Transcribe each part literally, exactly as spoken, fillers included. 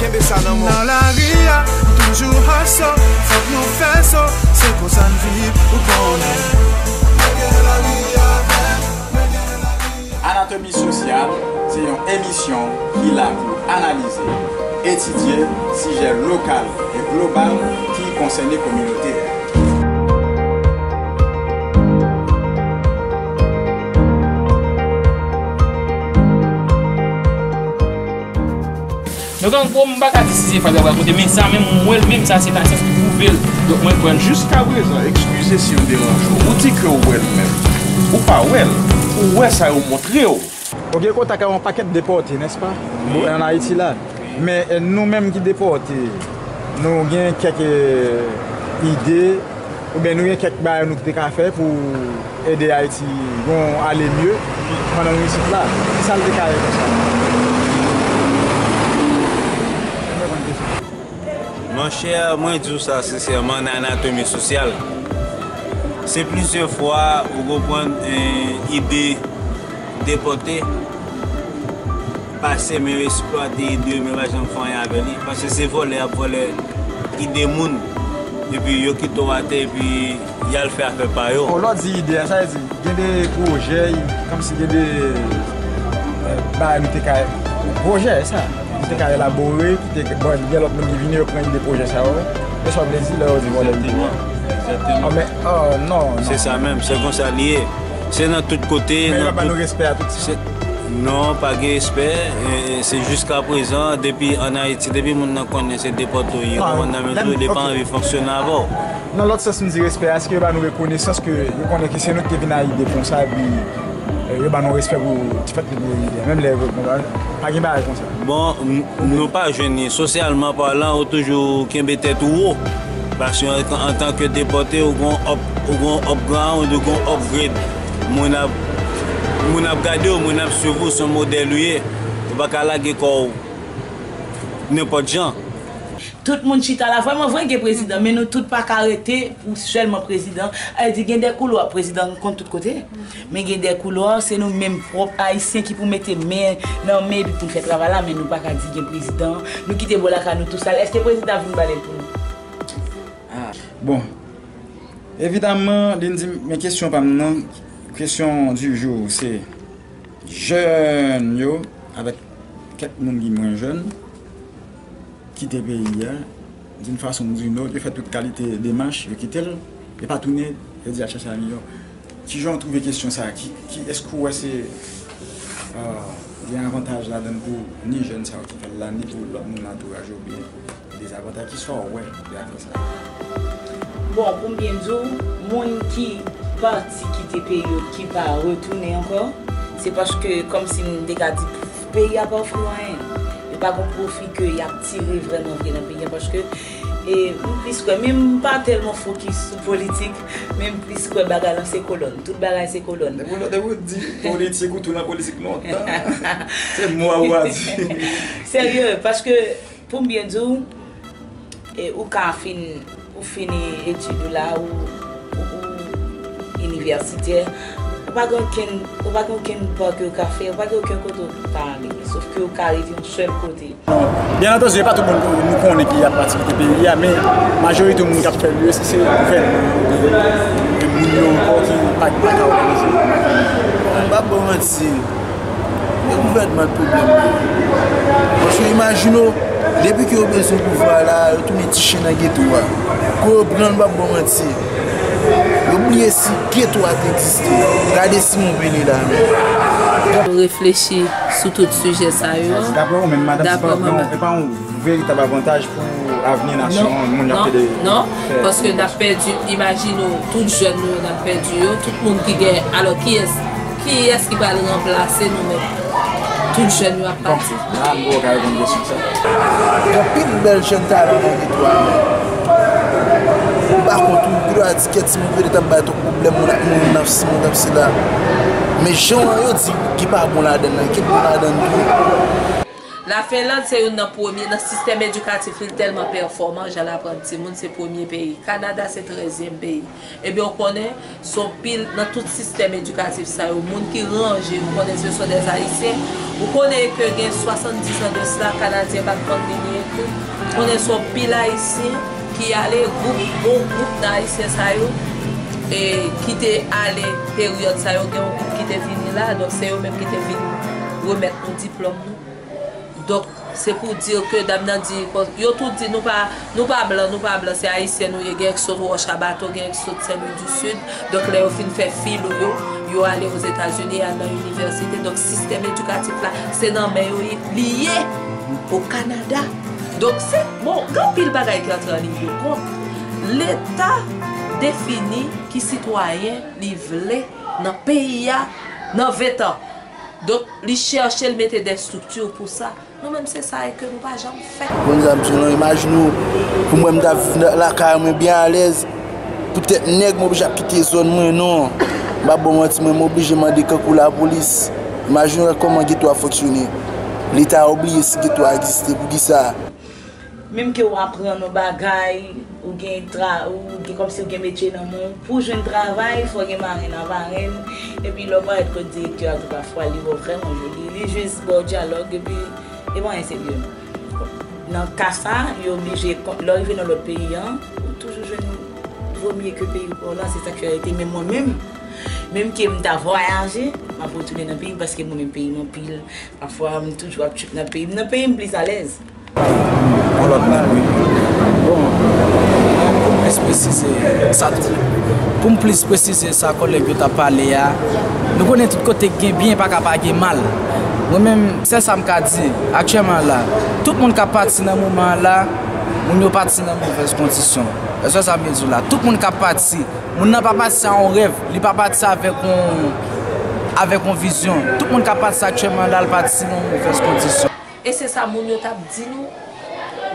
Kenbe sa nan men w. Nan lari a, nou toujou hustle, fòk nou fè so, se konsa n viv, ou konnen. Mwen gen lari avè m, mwen gen lari avè m. Anatomi Sosyal se yon emisyon ki la pou analize, etidye sijè lokal e global ki konsène kominote a. Nou gen yon gwo, m pa ka di si se fwa l t ap rakonte, men sa menm, m wè l menm, sa se pa syans ki pwouve l. Donk, mwen kwè l. Jiskaprezan, eskize si m deranje w, ou di ke w wè l menm. Ou pa wè l. Ou wè sa yo montre w. Ou gen kontak ak yon pakèt depòte, nèspa? Wi. Ann Ayiti la. Men, eh, nou menm ki depòte, nou gen kèk, eh, ide, oubyen nou gen kèk bagay nou te ka fè pou ede Ayiti yon ale mye pandan nou isit la. Kisa l te ka ye konsa? Monchè, mwen di w sa sensèman, nan anatomi sosyal, se plizyè fwa ou konprann, eh, ide depòte, pase, men yo eksplwate ide yo, men yo pa janm fè anyen avè li. Paske se vòlè y ap vòlè ide moun, epi yo kite w atè, epi y al fè afè pa yo. Bon, lè w di ide a, sa vle di, gen de pwojè, kòmsi gen de, eh, bagay nou te ka, pwojè, sa, nou te ka elabore, ki te, bon, gen lòt moun ki vini, yo pran ide pwojè sa yo. Men sa w vle di lè w di vòlè ide a? Egzakteman. Egzakteman. Ah, men, oh, non, non. Se sa menm, se konsa li ye. Se nan tout kote, men yo nan pa ban nou tout respè a tout sa. Se, non, pa gen respè. E, e, se jiska prezan, depi ann Ayiti, depi moun nan konnen se depòte w ye, ah, ou konprann nan men tou, li pa anvi fonksyone avè w. Nan lòt sans, m di respè a, èske yo ba nou rekonesans ke yo konnen ke se nou ki te vin ak ide konsa, epi, eh, yo ba nou respè pou ti fèt ke nou ide a? Menm lè, pa gen bagay konsa. Bon, n-, nou pa jwenn li. Sosyalman palan, ou toujou kenbe tèt ou wo. Paske an, antanke depòte, ou gon up, ou gon upground, ou gon upgrade. Moun ap, moun ap gade w, moun ap swiv ou, se yon modèl ou ye. Ou pa ka lage kò w nenpòt jan. Tout moun chita la, vrèman vre gen prezidan, men nou tout pa ka rete pou sèlman prezidan. Sa vle di gen de koulwa prezidan konn tout kote, men gen de koulwa se nou menm pwòp Ayisyen ki pou mete men nan men epi pou n fè travay la, men nou pa ka di gen prezidan, nou kite bò lakay nou tou sal. Èske prezidan ap vin bale l pou nou? Ah. Bon, evidaman, li di, men kesyon pa m nan, kesyon di jou se jèn yo, avèk kèk moun ki mwen jèn, kite peyi a, d'une façon ou d'une autre, yo fè tout kalite demach, yo kite l, yo pa tounen, yo di al chache lamiyò. Kijan w twouve kesyon sa a? Ki, ki, èske w wè se, euh, gen avantaj ladan l pou ni jèn sa yo ki fè l la, ni pou lòt moun antouraj yo, oubyen dezavantaj? Kisa w wè de afè sa a? Bon, pou m byen di w, moun ki pati kite peyi yo, ki pa retounen ankò, se paske, kòmsi m te ka di, peyi a pa ofri yo anyen. Yo pa gon pwofi ke y ap tire vrèman vre nan peyi a, paske, e, m plis kwè, men m pa tèlman fokis sou politik, men m plis kwè bagay lan se kolòn. Tout bagay se kolòn. Depi w, depi w di politik, ou tou nan politik lontan. Se mo a ou a di. Serye, paske pou m byen di w, e, ou ka fin, ou fini etid ou la, ou, ou, ou inivèsitè, ou pa gen okenn, ou pa gen okenn pa ke ou ka fè, ou pa gen okenn kote ou ka ale. Sòf ke ou ka rete yon sèl kote. Byen antandi, e pa tout moun nou konnen ki ap pati kite peyi a, men majorite moun k ap fè l yo, se, se gouvènman yo, e moun yo ankò ki pa, pa ka òganize. M p ap ba w manti, e gouvènman k pwoblèm nan. Paske imajine w, depi ke yo bezwen pouvwa la, yo tounen ti chen nan geto a. Kou yo pran l, m p ap ba w manti, yo bliye si geto a te egziste. Gade Simon Pele la menm. Yo reflechi sou tout sijè sa yo. Daprè ou menm, madanm, se pa, se pa yon veritab avantaj pou avni nasyon an, moun y ap pede fè. Non, paske n ap pèdi, imajine w, tout jèn nou yo n ap pèdi yo, tout moun ki gen, alò, kiyès, kiyès ki pral ranplase nou menm? Tout jèn yo ap pati. Bon, la, m poko ka reponn kesyon sa. Gen anpil bèl jèn talan nan geto a, men m pa kont ou, ki dwa di kèt Simon Pele t ap bay twòp pwoblèm, moun ak moun, moun ap si, moun ap sila. Men jan yo di ki pa bon ladan nan, ki bon ladan tou. Lafinland se youn nan premye, nan sistèm edikatif li tèlman pèfòman, jan l aprann timoun, se premye peyi. Kanada se trèzyèm peyi. Ebyen, ou konnen, se yon pil nan tout sistèm edikatif sa yo, moun ki ranje, ou konnen se sont des Haïtiens. Ou konnen ke gen swasanndis an de sila, Kanadyen pa t konn li, li Konnen se yon pil Ayisyen ki ale, gwoup, bon gwoup nan Ayisyen sa yo, e ki te ale peryòd sa yo, gen yon gwoup ki te vini la, donk se yo menm ki te vin remèt nou diplòm nou. Donk, se pou di ke dam nan di, yo tou di nou pa, nou pa blan, nou pa blan, se Ayisyen nou ye, gen k sot wòch a bato, gen k sot Sen Lwi di Sid. Donk, lè yo fin fè filo yo, yo ale Ozetazini, al nan inivèsite. Donk, sistèm edikatif la, se nan men yo li ye, o Kanada. Donk, se, bon, gen anpil bagay ki antre an liy de kont. Leta defini ki sitwayen li vle nan peyi a nan ven tan. Donk, li chèche, l mete de estrikti pou sa. Nou menm, se sa e ke nou pa janm fè. Bon, zanmi, non, imajine w, pou mwen, m ta viv nan, lakay mwen byen alèz, poutèt nèg, m oblije ap kite zòn mwen, non. M pa ba w manti, mwen, m oblije mande kankou lapolis. Imajine w kòman geto a fonksyone. Leta a oubliye si geto a egziste, poukisa? Menm ke w aprann yon bagay, ou gen tra, ou gen kòmsi ou gen metye nan men w, pou w jwenn travay, fò w gen marenn ak varenn, epi lè w parèt kot direktè a tou pafwa, li ba w vrèman joli, li jis ba w dyalòg, epi e pa anyen serye non. Nan ka sa, yo oblije, lè w rive nan lòt peyi an, ou toujou jwenn vo mye ke peyi w pa w la, se sa k fè rete, men mwen menm, menm ke m ta vwayaje, m ap retounen nan peyi m, paske mwen menm peyi m anpil, pafwa m toujou ap trip nan peyi m, nan peyi m plis alèz. Yon lòt nèg, wi. Bon, pou m plis presize sa, pou m plis presize sa kòlèg yo t ap pale a, nou konnen tout kote k gen byen, pa ka pa gen mal. Mwen menm, sèl sa m ka di, aktyèlman la, tout moun k ap pati nan moman an la, moun yo pati nan movèz kondisyon. Èske sa m vle di w la? Tout moun k ap pati, moun nan pa pati a yon rèv, li pa pati avèk yon, avèk yon vizyon. Tout moun k ap pati aktyèlman la, l pati nan yon movèz kondisyon. E se sa moun yo t ap di nou.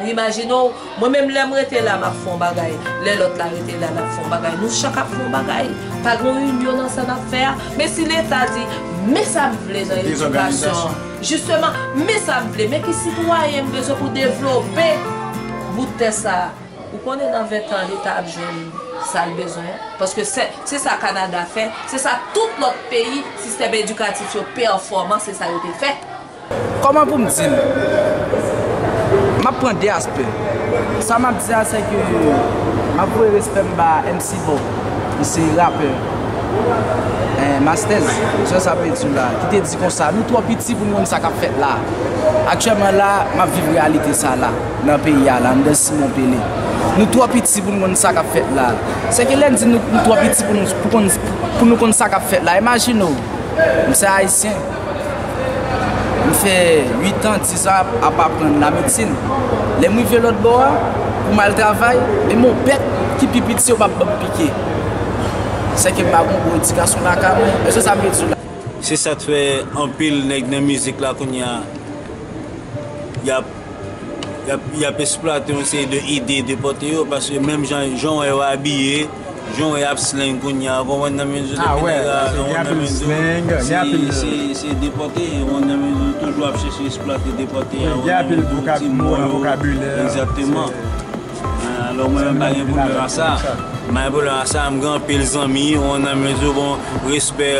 Imajine w, mwen menm lè m rete la, m ap fè yon bagay. Lè lòt la rete la, l ap fè yon bagay. Nou chak ap fè yon bagay. Pa gen yon inyon nan sa n ap fè a. Men si Leta di, men sa m vle nan edikasyon an. Jisteman, men sa m vle. Men ki sitwayen m bezwen pou devlope bout tè sa a. Ou konnen nan ven tan, Leta ap jwenn sa l bezwen an. Paske se, se sa Kanada fè, se sa tout lòt peyi, sistèm edikatif yo pèfòman, se sa yo te fè. Kòman pou m di l? M ap pran de aspè. Sa m ap di a, se ke m ap voye respè m ba M C Bob. Li se rapè, eh, Mastèz, se sa m vle di w la, ki te di konsa, nou twò piti pou n konn sa k ap fèt la. Aktyèlman la, m ap viv reyalite sa la, nan peyi a la, anndan Simon Pele. Nou twò piti pou n konn sa k ap fèt la. Se ke lè n di nou, nou twò piti pou nou, pou konn, pou nou konn sa k ap fèt la, imajine w, m se Ayisyen. M fè uit an, diz an ap, ap aprann lamedsin. Lè m rive lòt bò a, pou m al travay, menm yon bèt ki pi piti, yo p ap ban m pike. Sèke m pa gen yon bon edikasyon lakay mwen. Èske sa m vle di w la? Se sa k fè anpil nèg nan mizik la kounye a, y ap, y ap, y ap eksplwate yon seri de ide depòte yo, paske menm jan, jan w wè yo abiye, jan w wè y ap slang kounye a, ou konprann nan mezi de... Ah, wè, gen anpil slang, gen anpil... Se, se depòte, ou konprann nan mezi toujou ap chèche eksplwate depòte a, gen anpil vokab-, mo, vokabilè. Egzakteman. Alò, mwen menm, m pa gen pwoblèm ak sa. M pa gen pwoblèm ak sa, m gen anpil zanmi, ou konprann nan mezi, bon, respè.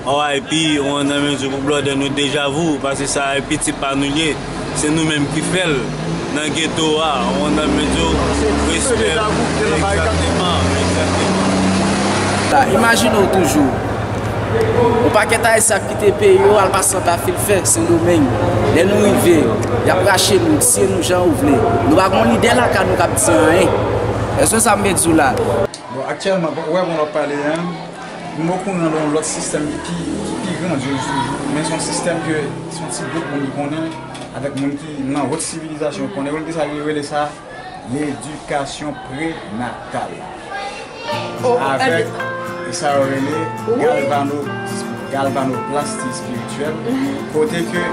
R I P, ou konprann nan mezi pou blòdè nou Deja Vu, paske sa e pitit pa nou l ye. Se nou menm ki fè l nan geto a, ou konprann nan mezi, respè. Egzakteman, egzakteman. La, imajine w toujou. Yon pakèt Ayisyen ap kite peyi yo, al pase anba fil fè, Sendomeng. Lè nou rive, y ap rache nou, tiye nou jan yo vle. Nou pa gen yon lidè lakay nou k ap di anyen. Èske sa m vle di w la? Bon, aktyèlman, bon, ou wè, bon, w ap pale a, m okouran de yon lòt sistèm ki, ki pi grandyoz toujou, men se yon sistèm ke se yon ti gwoup moun ki konnen, avèk moun ki nan wòt sivilizasyon konnen, yo te sa, yo rele sa ledikasyon prenatal. Avèk, e sa yo rele galvano-, galvanoplasti espirityèl, kote ke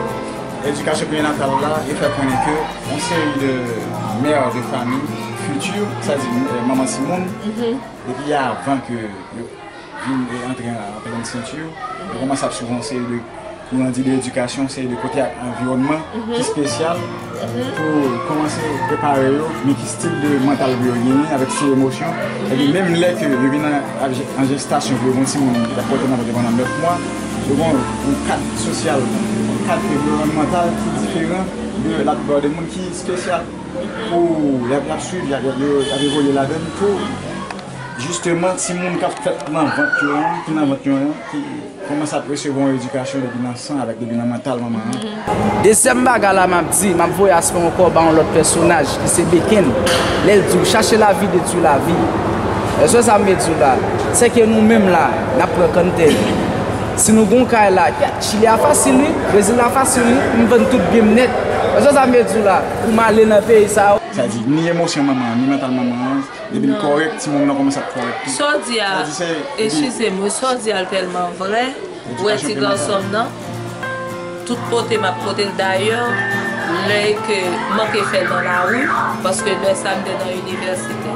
edikasyon prenatal la, yo fè konnen ke yon seri de mè de fanmi fiti, sa di, eh, manman timoun, depi avan ke yo vin e antre an, an plen senti, yo kòmanse ap swiv yon seri de kouran di de edikasyon, yon seri de kote ak anviwònman ki espesyal pou kòmanse prepare yo, men ki estil de mantal pou yo genyen, avèk ti emosyon. Epi menm lè ke yo vin an, an jestasyon pou yo gen yon timoun ki ta pòte nan vant yo pandan nèf mwa, yo gen yon kad sosyal, yon kad anviwònmantal ki diferan L ap ba w de moun ki espesyal pou y ap, y ap swiv, y ap, y ap evolye ladan l pou jisteman timoun k ap fèt nan vant yo an, ki nan vant yo an, ki kòmanse ap resevwa yon edikasyon depi nan san avèk depi nan mantal manman an. Dezyèm bagay la m ap di, m ap voye aspè ankò ba yon lòt pèsonaj ki se Beken. Lè l di w chache lavi, detwi lavi. Èske sa m vle di w la? Sèke nou menm la, n ap pran kanntè. Si nou gon kay la, kèt, Chili a fasil wi, Brezil la fasil wi, m vann tout byen m nèt. Èske sa m vle di w la? Pou m ale nan peyi sa yo. Sa di, ni emosyon manman an, ni mantal manman an, depi l kòrèk, timoun nan kòmanse ap kòrèk tou. Sa w di a, eskize m wi, sa w di a l tèlman vrè. Ou wè ti gason m nan, tout kote m ap pote l dayè, lè ke m manke fè l nan lari, paske lè sa m te nan inivèsite.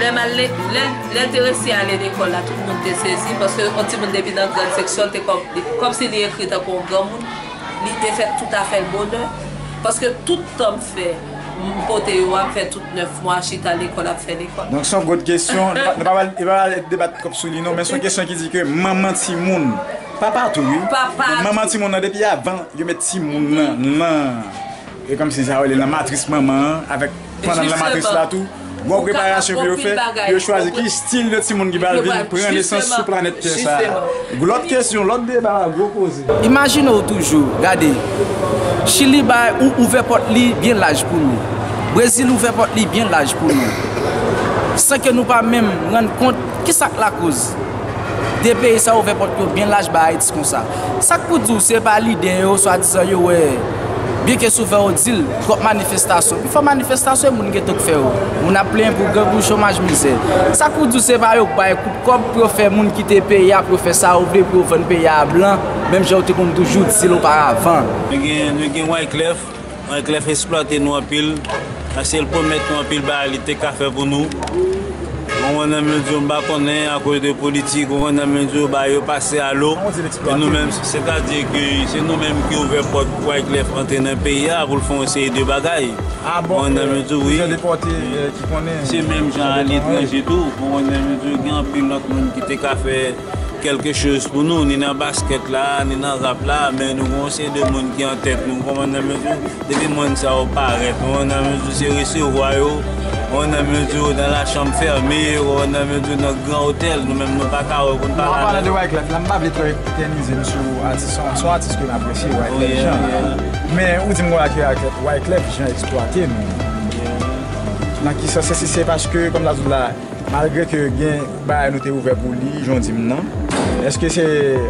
Lè m al le-, lè, lè l te resi ale lekòl la, tout moun te sezi, paske yon timoun depi nan grann seksyon, l te kòm, li, kòmsi li ekri tankou yon granmoun, li te fè tout afè l bonè, paske tout tan m fè, m pote yo a, m fè tout nèf mwa chita lekòl ap fè lekòl. Donk, se yon gwo kesyon, nou pa, nou pa pral, nou pa pral debat kòb sou li non, men se yon kesyon ki di ke manman timoun, papa tou wi, men manman timoun nan, depi avan yo met timoun nan nan, e kòmsi sa yo rele nan matris manman an, avèk pandan l nan matris la tou, gwo preparasyon pou yo fè, pou yo chwazi ki estil de timoun ki pral vin pran nesans sou planèt tè sa a. Lòt kesyon, lòt deba, gwo koze. Imajine w toujou, gade, Chili bay ou ouvè pòt li byen laj pou nou. Brezil ouvè pòt li byen laj pou nou. San ke nou pa menm rann kont ki sa k lakoz de peyi sa ouvè pòt yo byen laj ba Ayiti konsa. Sa k pou di w se pa lidè yo, swadizan yo wè, byenke souvan yo di l, twòp manifestasyon. Pifò manifestasyon e moun gentan k fè yo. Moun ap plenyen pou grangou, chomaj, mizè. Sa k pou di w se pa yo k bay kout kòb pou yo fè moun kite peyi a, pou yo fè sa yo vle, pou yo vann peyi a a blan, menm jan yo te konn toujou di l oparavan. Nou gen, nou gen Wyclef. Wyclef eksplwate nou anpil, paske l pwomèt nou anpil bagay li te ka fè pou nou. Ou konprann sa m vle di w, m pa konnen akoz de politik, ou konprann sa m vle di w, bagay yo pase a lo. E nou menm, sètadi ke se nou menm ki ouvè pòt pou Wyclef antre nan peyi a pou l fè yon seri de bagay. Ou konprann sa m vle di w, wi. Se menm jan aletranje tou, ou konprann sa m vle di w, gen anpil lòt moun ki te ka fè kèlke choz pou nou, ni nan baskèt la, ni nan rap la, men nou gen yon seri de moun ki an tèt nou, ou konprann sa m vle di w, depi moun sa yo parèt, ou konprann sa m vle di w, se resevwa yo, ou konprann sa m vle di w, dans la chambre fermée, ou konprann sa m vle di w, nan gran otèl, nou menm nou pa ka wè pou n pale avè l. An palan de Wyclef la, m pa vle twò etènize m sou atis, se yon atis ke m apresye, Wyclef Jean. Men ou di m konsa ke Wyclef Jean eksplwate nou. Nan ki sans? Èske se paske, kòm sa di w la, malgre ke gen bagay nou te ouvè pou li, jan w di m nan, èske se,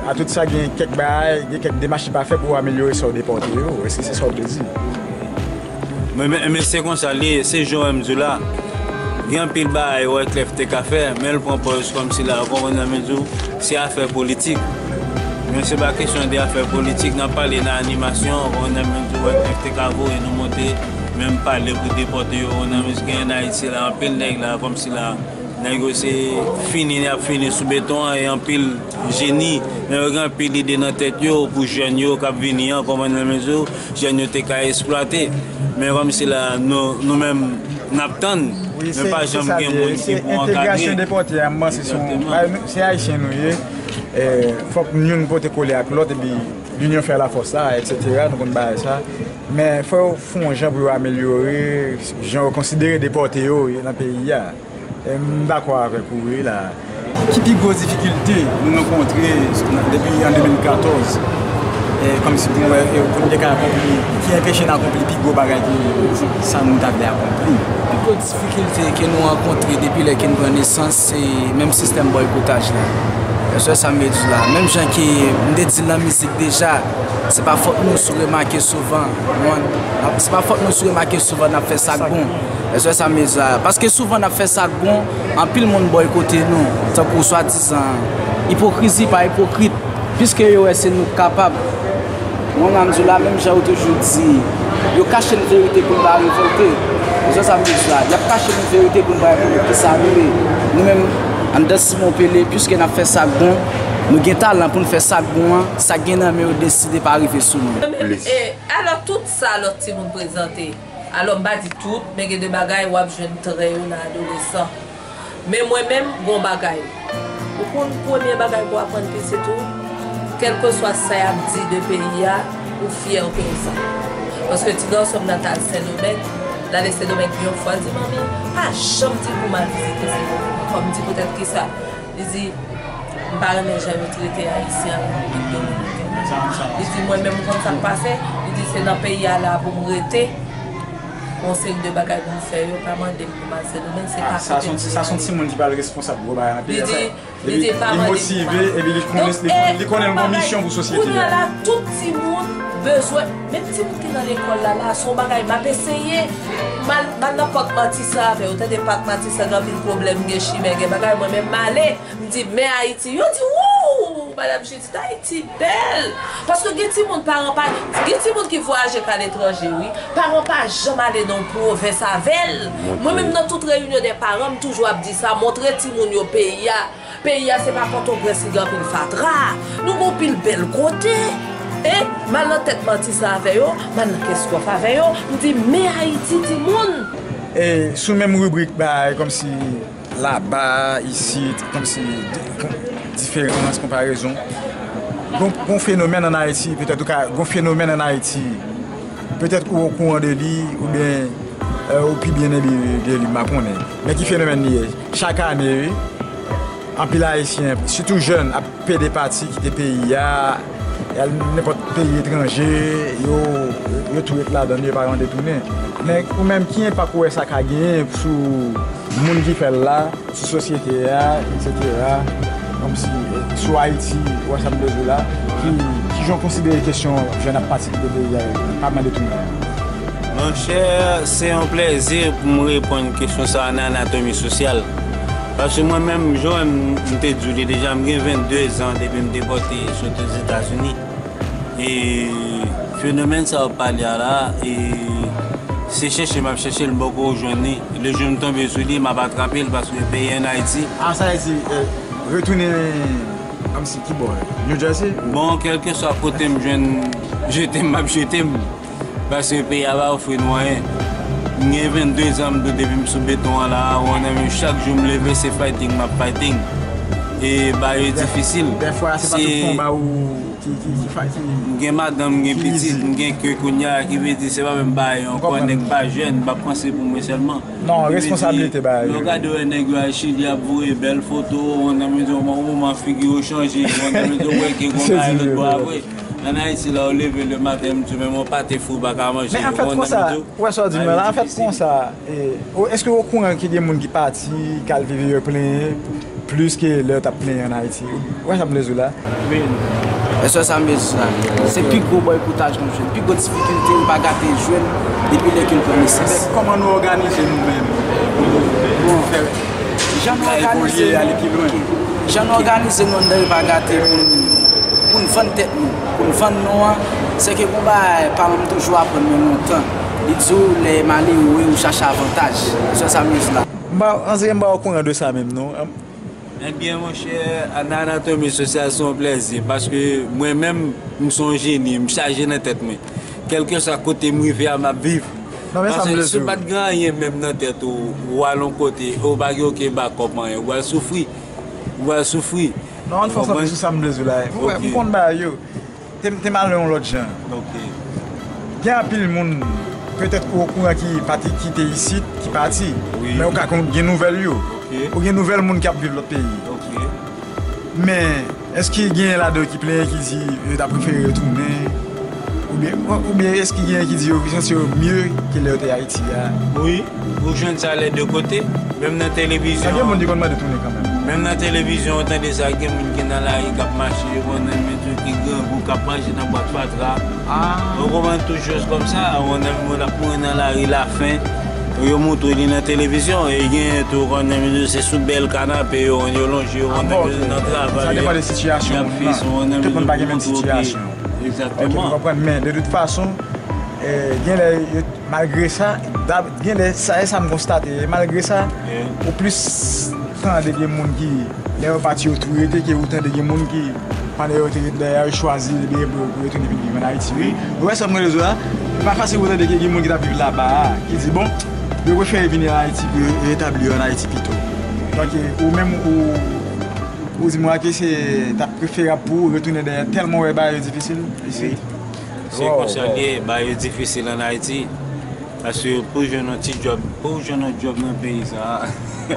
a tout sa, gen kèk bagay, gen kèk demach li pa fè pou amelyore sa yo depòte yo? Èske se sa w vle di? Men, men, men se konsa li ye, se jan w wè m di w la. Gen anpil bagay Wyclef te ka fè, men l pran pòz kòmsi la, ou konprann sa m vle di w, se afè politik. Men se pa kesyon de afè politik, n ap pale nan animasyon, ou konprann sa m vle di w, Wyclef te ka voye nou monte, menm pale pou depòte yo, ou konprann sa m vle di w, gen ann Ayiti la, anpil nèg la, kòmsi la, nèg yo se fini, y ap fini sou beton an, e anpil jeni, men yo gen anpil ide nan tèt yo pou jèn yo k ap vini an, konprann sa m vle di w, jèn yo te ka eksplwate. Men kòmsi la, nou, nou menm, n ap tann, men pa janm gen moun ki pou ankadre. Entegrasyon depòte a, m panse se yon, se Ayisyen nou ye. E, fòk youn pote kole ak lòt, epi l'union fait la force la, etsetera, nou konn bagay sa. Men fò yo fè yon jan pou yo amelyore jan yo konsidere depòte yo nan peyi a. E m dakò avèk ou, wi, la. Ki pi gwo difikilte nou rankontre depi an de mil katòz? E, kòmsi pou, e, pou n te ka akonpli, ki anpeche n akonpli pi gwo bagay ki sa nou ta vle akonpli? Pi gwo difikilte ke nou rankontre depi lè ke n pran nesans, se menm sistèm bòykotaj la. Èske sa m vle di la? Menm jan ke m te di l nan mizik deja, se pa fòt nou si w remake souvan, se pa fòt nou si w remake souvan n ap fè sa k bon. Èske sa m vle di la? Paske souvan n ap fè sa k bon, anpil moun bòykote nou, tankou swadizan ipokrizi pa ipokrit, piske yo wè se nou k kapab. Mwen, m ap di w la, menm jan yo toujou di, yo kache n verite pou n pa revòlte. Èske sa m vle di la? Y ap kache n verite pou n pa revòlte. Kisa nou ye? Nou menm, anndan Simon Pele, piske n ap fè sa k bon, nou gen talan pou n fè sa k bon an, sa k gen nan men yo deside pa rive sou nou. E, alò, tout sa lòt timoun prezante. Alò, m pa di tout, men gen de bagay w ap jwenn trè yo nan adolesan. Men mwen menm, gon bagay. Ou konn premye bagay pou w aprann pitit ou? Kèlkeswa sa y ap di de peyi a, Ou fyè ke w sa. Paske ti gason m nan t al Sendomeng, l ale Sendomeng yon fwa, l di, "Manmi, pa janm di pou m al vizite Sendomeng ankò." M di, "Poutèt kisa?" Li di, "M pa renmen jan yo trete Ayisyen an, yo domine yo." Li di, "Mwen menm, ou konn sa k pase?" Li di, "Se nan peyi a la pou m rete, gon seri de bagay pou m fè, yo pa mande m pou m al Sendomeng, se pa kote m vle ale." Sa se yon timoun ki pral responsab gwo bagay nan peyi a. Li di, li di, pa mande pou m al. Li motive, epi li konnen, li konnen, li konnen l gon misyon pou sosyete a. Kounye a la, tout timoun bezwen, menm timoun ki nan lekòl la, la, se yon bagay m ap eseye. M al, m al nan Pak Matisan avè yo, tande Pak Matisan, gen anpil pwoblèm, gen chimè, gen bagay, mwen menm m ale. M di, "Men Ayiti." Yo di, "Wouw, Madanm Jidit, Ayiti bèl." Paske gen timoun, paran pa, gen timoun ki vwayaje k aletranje, wi. Paran pa janm ale nan yon pwovens avè l. Mwen menm, nan tout reyinyon de paran, m toujou ap di sa, montre timoun yo peyi a. Peyi a, se pa Pòtoprens ki gen anpil fatra. Nou gen anpil bèl kote. E, m al nan tèt Matisan avè yo, m al nan Kenskòf avè yo, m di, "Men Ayiti, timoun." E, sou menm ribrik, bay, kòmsi laba, isit, kòmsi di-, kon-, diferans, konparezon. Gon, gon fenomèn ann Ayiti, petèt ou ka, gon fenomèn ann Ayiti, petèt ou okouran de li, oubyen, e, ou pi byen de li, de li, m pa konnen. Men ki fenomèn li ye? Chak ane, wi, anpil Ayisyen, sitou jèn, ap pede pati, kite peyi a, y al nenpòt peyi etranje, yo, yo tou ret ladan l, yo pa janm retounen. Men ou menm, ki enpak ou wè sa ka genyen sou moun ki fè l la, sou sosyete a, etsetera? Kòmsi, e, sou Ayiti, ou wè sa m vle di la, ki, ki jan w konsidere kesyon jèn ap pati kite peyi a, pa mande tounen an? Monchè, se yon plèzi pou m reponn kesyon sa a nan anatomi sosyal. Paske mwen menm, jan m te di w li deja, m gen vennde zan depi m te pòte soti Ozetazini. E fenomèn sa w ap pale a la, e se chèche m ap chèche l, m poko jwenn li. Le jou m tonbe sou li, m ap atrape l paske peyi ann Ayiti. A, sa vle di, e, retounen kòmsi ki bò? New Jersey? Bon, kèlkeswa kote m jwenn jete m, m ap jete m. Paske peyi a pa ofri nou anyen. M gen vennde zan, m tou depi m sou beton an la, ou konnen, men chak jou m leve, se fighting m ap fighting. E bagay yo difisil. Dèfwa, se pa tout konba ou ki, ki, ki fighting. M gen madanm, m gen pitit, m gen ke kounye a, ki vle di, se pa menm bagay ankò, nèg pa jèn, m ap panse pou mwen sèlman. Non, responsablite bagay yo. Lè w gade wè nèg yo al Chili ap voye bèl foto, ou nan mezi yon moman figi yo chanje, ou nan mezi yo wè ke gon bagay lòt bò a vre. Ann Ayiti la, ou leve le maten, m di w, menm yon pate fri w pa ka manje. Men anfèt, konsa, ou wè sa w di m nan la, anfèt, konsa, e, o, èske w okouran ke gen moun ki pati, k al viv, yo plenyen, plis ke lè yo t ap plenyen ann Ayiti? Ou wè sa m vle di w la? Èske sa m vle di la? Se pi gwo bòykotaj nou jwenn, pi gwo difikilte nou pa gate jwenn depi lè ke n pran nesans. Kòman nou òganize nou menm pou nou fè Jan nou òganize nou, jan nou òganize nou anndan Epa Gate pou n, pou n vann tèt nou, pou n vann non an, se ke gon bagay paran m toujou aprann mwen lontan. Li di w, lè malere ou chache avantaj. Se sa m vle di la. M pa, ann seri, m pa okouran de sa menm non. Ebyen, monchè, nan anatomi sosyal, se yon plèzi, paske mwen menm, m se yon jeni, m chaje nan tèt mwen. Kèlkeswa kote m rive a, m ap viv. Non, men sa m vle di w. Paske si w pa t gen anyen menm nan tèt ou, ou al yon kote, ou pa gen okenn bakòp anyen, ou pral soufri. Ou pral soufri. Non, ann fè sa, sou sa m vle di w la. Ou wè, m konn bagay yo. Te, te m al yon lòt jan. Ok. Gen anpil moun, petèt ou okouran, ki pati, kite isit, ki pati. Wi. Men ou ka konn gen nouvèl yo. Ok. Ou gen nouvèl moun k ap viv lòt peyi. Ok. Men, èske genyen ladan yo ki plenyen, ki di yo ta prefere retounen? Oubyen, oubyen èske genyen ki di yo santi yo mye ke lè yo te Ayiti a? Wi, ou jwenn sa lè de kote. Menm nan televizyon. Sa gen moun ki konn mande tounen kanmenm. Menm nan televizyon, ou tande sa, gen moun ki nan lari k ap mache, ou konn nan medyo ki grangou, k ap manje nan bwat fatra. Ah. Ou konprann, tout choz kòmsa, ou konn nan moun ap mouri nan lari, lafen. Yo montre li nan televizyon, e gen tou, ou konn nan medyo, se sou bèl kanape, yo, yo lonje, ou konn nan medyo, nan travay. Sa depann de sitiyasyon moun nan. Tout moun pa gen menm sitiyasyon. Egzakteman. Ok, m konprann, men de tout fason, e, gen lè yo, malgre sa, dab-, gen lè, sa, e sa m konstate, malgre sa, ou plis tande gen moun ki, lè yo pati, yo tou rete, ke ou tande gen moun ki, pandan yo te ret dèyè a, yo chwazi, ebyen, pou yo retounen vin viv ann Ayiti, wi. Ou wè sa m vle di w la? E pa fasil pou tande ke gen moun ki t ap viv laba a, ki di, bon, yo prefere vin ann Ayiti pou yo etabli yo ann Ayiti pito. Donk, ou menm, ou, ou di m ke se t ap preferab pou ou retounen dèyè, tèlman w wè bagay yo difisil isit. Se konsa l ye, bagay yo difisil ann Ayiti. Paske pou jwenn yon ti djòb, pou w jwenn yon djòb nan peyi sa a.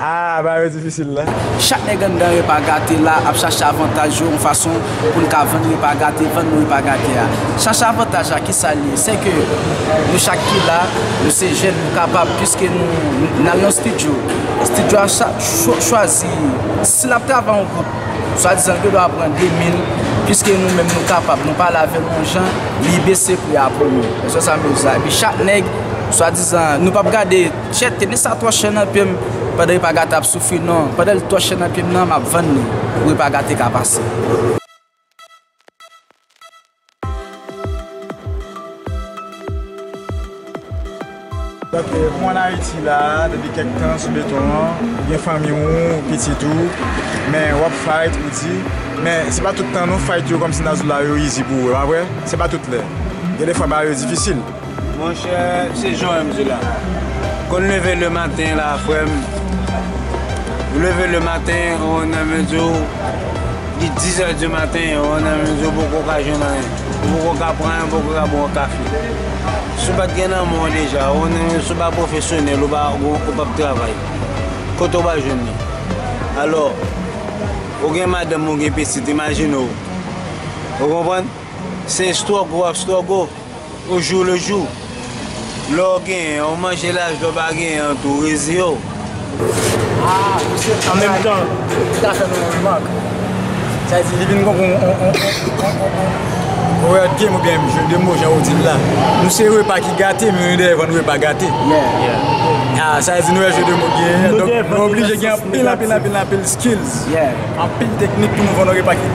Ah, bagay yo difisil la. Chak nèg anndan Repa Gate la ap chache avantaj yo yon fason pou l ka vann Repa Gate, vann nou Repa Gate a. Chache avantaj la, kisa l ye? Se ke nou chak ki la, nou se jèn, nou kapab, piske nou, n al nan yon estidyo. Estidyo a cha-, cho-, chwazi, si l ap travay yon gwoup, swadizan l gen dwa pran de mil, piske nou menm nou kapab, nou pale avè l yon jan, li bese pri a pou nou. Èske sa m di w sa? Epi chak nèg, swadizan, nou p ap gade, "Chèt, teni sa twò chè nan pye m," pandan Repa Gate ap soufri, non. Pandan l twò chè nan pye m nan, m ap vann li pou Repa Gate ka pase. Donk, eh, ou ann Ayiti la, depi kèk tan sou beton an, ou gen fanmi w, pitit ou, men w ap fight, ou di, men se pa tout tan non fight yo kòmsi Nazou la yo easy pou ou, e pa vre? Se pa tout lè. Gen de fwa bagay yo difisil. Monchè, se jan w wè m di la. Konn leve le maten la, frè m. Ou leve le maten, ou nan mezi, li dizè di maten, ou nan mezi, ou poko ka jwenn anyen. Ou poko ka pran anyen, ou poko ka bwè yon kafe. Si w pa t gen nan men w deja, ou nan mezi, si w pa pwofesyonèl, ou pa, ou, ou p ap travay. Kote w pral jwenn li? Alò, ou gen madanm, ou gen pitit, imajine w. Ou konprann? Se struggle w ap struggle. Au jour le jour. Lè w genyen, w manje, lè w pa genyen tou, reziye w. Ah, mesye, an menm tan, m ta fè nou yon remak. Sa vle di, li vin gon, gon, gon, gon, gon, gon, gon word game oubyen jeu de mots, jan ou di l la. Nou se repa ki gate, men nou dèyè vann repa gate. Yeah. Ah, sa vle di, nou wè jeu de mots genyen. Donk, nou oblije gen anpil, anpil, anpil, anpil skills. Yeah. Anpil teknik pou nou vann yon repa ki,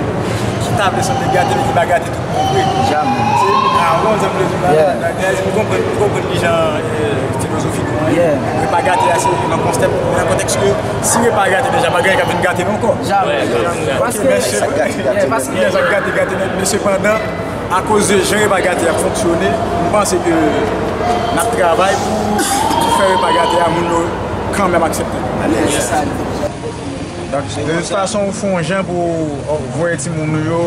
ki ta vle sanble gate, men ki pa gate tou. Vre. Jamè. Se, ah, bon, sa vle di, yeah, bagay, nou konprann, nou konprann kijan, eh, filozofi nou an ye. Yeah. Repa gate a, se nan konsèp, nan kontèks ke si repa gate deja, pa gen anyen k ap vin gate l ankò. Jamè. Ok, paske, men se, yeah, paske, yeah, sa ap gate, gate nèt, men sepandan, akoz de jan repa gate a fonksyone, m panse ke n ap travay pou, pou fè repa gate a, moun yo kanmenm aksepte l. Donk, de tout fason, ou fè yon jan pou, oh, voye timoun ou yo,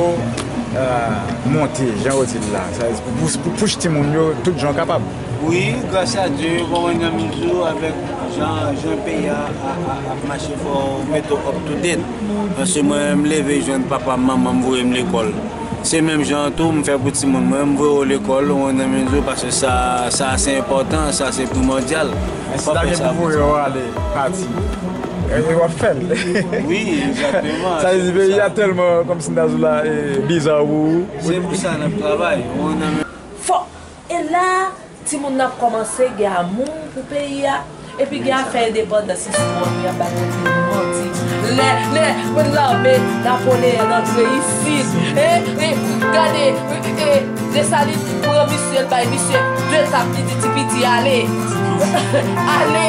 euh, monte, jan yo di l la. Sa vle di, pou pous-, pou pouch timoun yo, tout jan w kapab. Wi, gras a Dye, kòman nan mizou, avèk jan, jan peyi a, a, a, ap mache, fò w mete w up to date. Paske mwen, m leve jwenn papa m, manman m voye m lekòl. Se menm jan an tou, m fè pou timoun mwen, m voye yo lekòl, ou nan mizou, paske sa, sa se enpòtan, sa se primòdyal. Fò w fè sa pou timoun. Pati. E, e w ap fè l. Wi, egzakteman. Sa vle di peyi a tèlman kòmsi Nazou la, e, biza pou ou. Se pou sa n ap travay. Ou nan men. Fò, e la, timoun nan ap kòmanse gen amou pou peyi a, epi gen afè endepandans, istwa nou y ap bay moun manti. Lè, lè, moun lame, Napoleyen antre isit. E, e, gade, e, e, Desalin pran misye, l bay misye de tap, li di, "Ti piti, ale." Ale.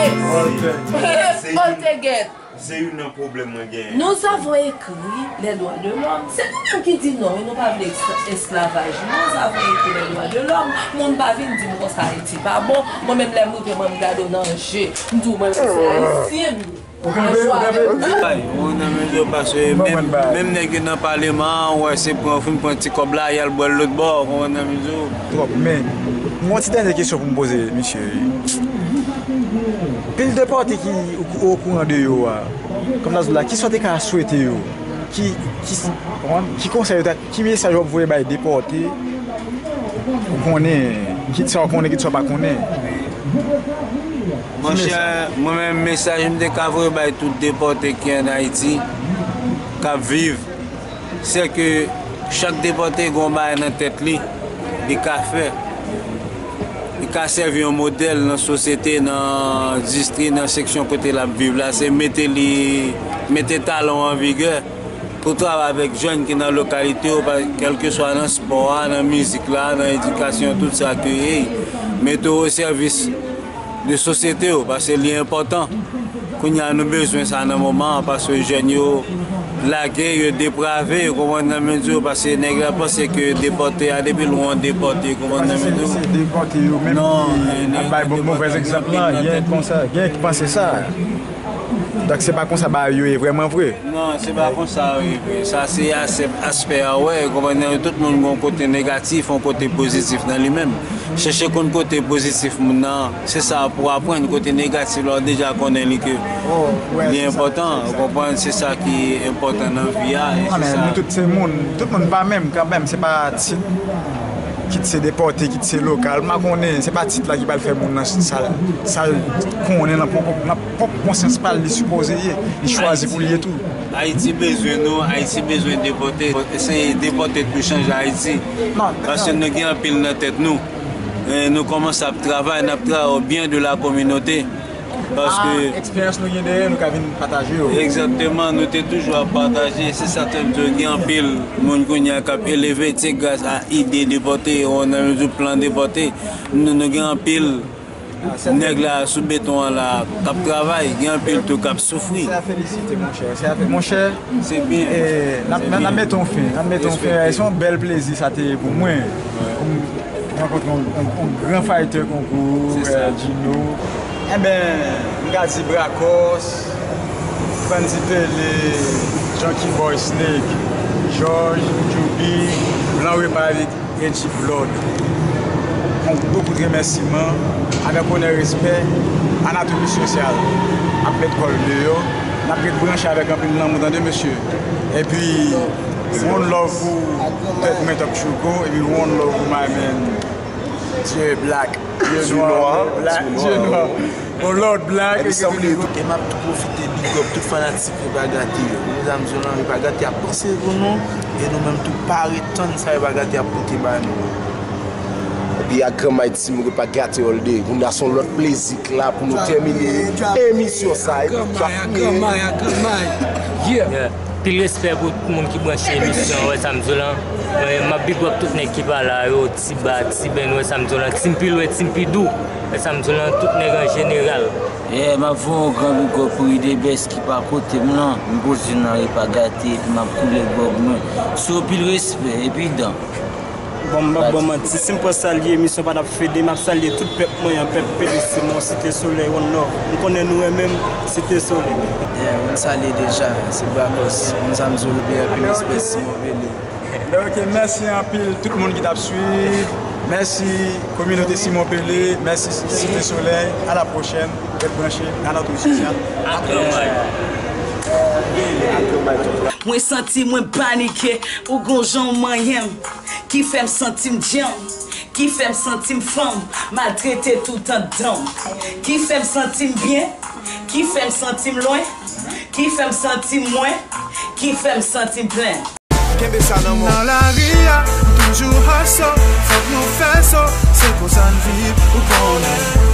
All together. Se youn nan pwoblèm mwen genyen. Nous avons écrit les droits de l'homme. Se nou menm ki di non, wi, nou pa vle es-, esklavaj. Nous avons écrit les droits de l'homme. Moun pa vin di m konsa Ayiti pa bon. Mwen menm lè m rive, mwen m gade w nan je. M di w mwen menm se Ayisyen m ye. Mwen chwazi. Ay, ou nan mezi paske menm, menm nèg yo nan paleman an, ou wè se pran, fin pran ti kòb la, y al bwè l lòt bò, ou nan mezi. Twòp, men, m gen yon ti dènye kesyon pou m poze misye. Pil depòte ki ou, ou okouran de yo a, kòm n ap di la, kisa w te ka swete yo? Ki, ki, kòman, ki konsèy ou ta, ki mesaj w ap voye bay depòte ou konnen, kit sa w konnen, kit sa w pa konnen? Monchè, mwen menm, mesaj m te ka voye bay tout depòte ki ann Ayiti, k ap viv, se ke chak depòte gen yon bagay nan tèt li, li ka fè. Li ka sèvi yon modèl nan sosyete, nan distri, nan seksyon kote l ap viv la. Se mete li, mete talan w an vigè pou travay avèk jèn ki nan lokalite w, pa, kèlkeswa nan spò a, nan mizik la, nan edikasyon, tout sa ke, ey, mete w o sèvis de sosyete w, paske li enpòtan. Kounye a, nou bezwen sa nan moman an, paske jèn yo lage, yo deprave, ou konprann nan men di w, paske nèg la panse ke depòte a, depi lwen w depòte, ou konprann nan men di w. Se depòte yo menm ki ap bay movèz egzanp la, gen konsa, gen ki panse sa. Donk se pa konsa bagay yo ye vrèman vre. Non, se pa konsa yo ye vre. Sa se aspè a, wè, konprann, tout moun gen yon kote negatif, yon kote pozitif nan li menm. Chèche konn kote pozitif moun nan, se sa pou aprann. Kote negatif la, w deja konnen li ke li enpòtan, ou konprann, se sa ki enpòtan nan vi a. Anben, nou tout se moun, tout moun pa menm kanmenm, se pa tit, kit se depòte, kit se lokal, m pa konnen, se pa tit la ki pral fè moun nan sa l konnen nan pwòp konsyans pa l, li sipoze ye, li chwazi pou l ye tou. Ayiti bezwen nou, Ayiti bezwen depòte. Se depòte pou chanje Ayiti. Paske nou gen anpil nan tèt nou. Nou kòmanse ap travay, n ap travay o byen de la kominote. Paske. Eksperyans nou gen dèyè, nou ka vin pataje yo. Egzakteman, nou te toujou ap pataje. Se sa k fè m di w gen anpil moun kounye a k ap eleve, se gras a ide depòte, ou nan mezi plan depòte. Nou gen anpil. Nèg la sou beton an la k ap travay, gen anpil tou k ap soufri. Se a felisite, monchè. Se a fe-, monchè, se byen. N ap mete yon fen, n ap mete yon fen. Se yon bèl plezi sa te ye pou mwen. Pou m rankontre yon gran faytè konkou Djino. Enben, m ka di Brakòs, Frandy Pele, Junkie Boy Snake, Jòj, Djoubi, Blan Repavik, Reggie Blood. Yon gwo kout remèsiman, avèk onè, respè, Anatomi Sosyal ap met kò l deyò. N ap ret branche avèk anpil lanmou, tande, mesye. Epi, one love pou Tèt Mwen Talk Show, epi one love pou my man, Dieu Black, Dieu Noir, Black, Dieu Noir. Bon, Lord Black. E m ap tou pwofite big up tout fanatik Repa Gate yo. Mezanmi, zòn nan Repa Gate ap panse pou nou. E nou menm tou pa ret tann sa Repa Gate ap pote ba nou. Epi ak Granmay Team Repa Gate all day. Kounye a se yon lòt plezi k la pou nou tèmine emisyon sa. Epi Granmay, Granmay, Granmay. Yeah. Pil respè pou tout moun ki branche emisyon, wè sa m di w lan. Mwen, m ap big up tout nèg ki pa la yo, Tiba, Tiben, wè sa m di w lan. Team Pil, wè Team Pidou, wè sa m di w lan, tout nèg an jeneral. Yeah, m ap voye yon gran big up pou Idebès ki pa kote m lan. M poze nan Repa Gate, epi m ap koule gwòg mwen. So, pil respè, epi dan. Bon, m p ap ba w manti, si m pran salye emisyon pa t ap fede, m ap salye tout pèp mwen an, pèp Pele Simon, Site Solèy, One Love. M konnen nou renmen m, Site Solèy. Yeah, m salye deja, se Brakòs. Moun sa m di w, anpil respè, Simon Pele. Ok, mèsi anpil tout moun ki t ap swiv. Mèsi kominote Simon Pele, mèsi Site Solèy. A la pwochèn, ret branche nan Anatomi Sosyal. Mwen santi mwen panike, ou gon jan w manyen m, ki fè m santi m djanm, ki fè m santi m fanm, maltrete tout anndan m, ki fè m santi m byen, ki fè m santi m lwen, ki fè m santi m mwen, ki fè m santi m plen. Kenbe sa nan men w. Nan lari a, toujou hustle, fòk nou fè so, se konsa n viv, ou konnen.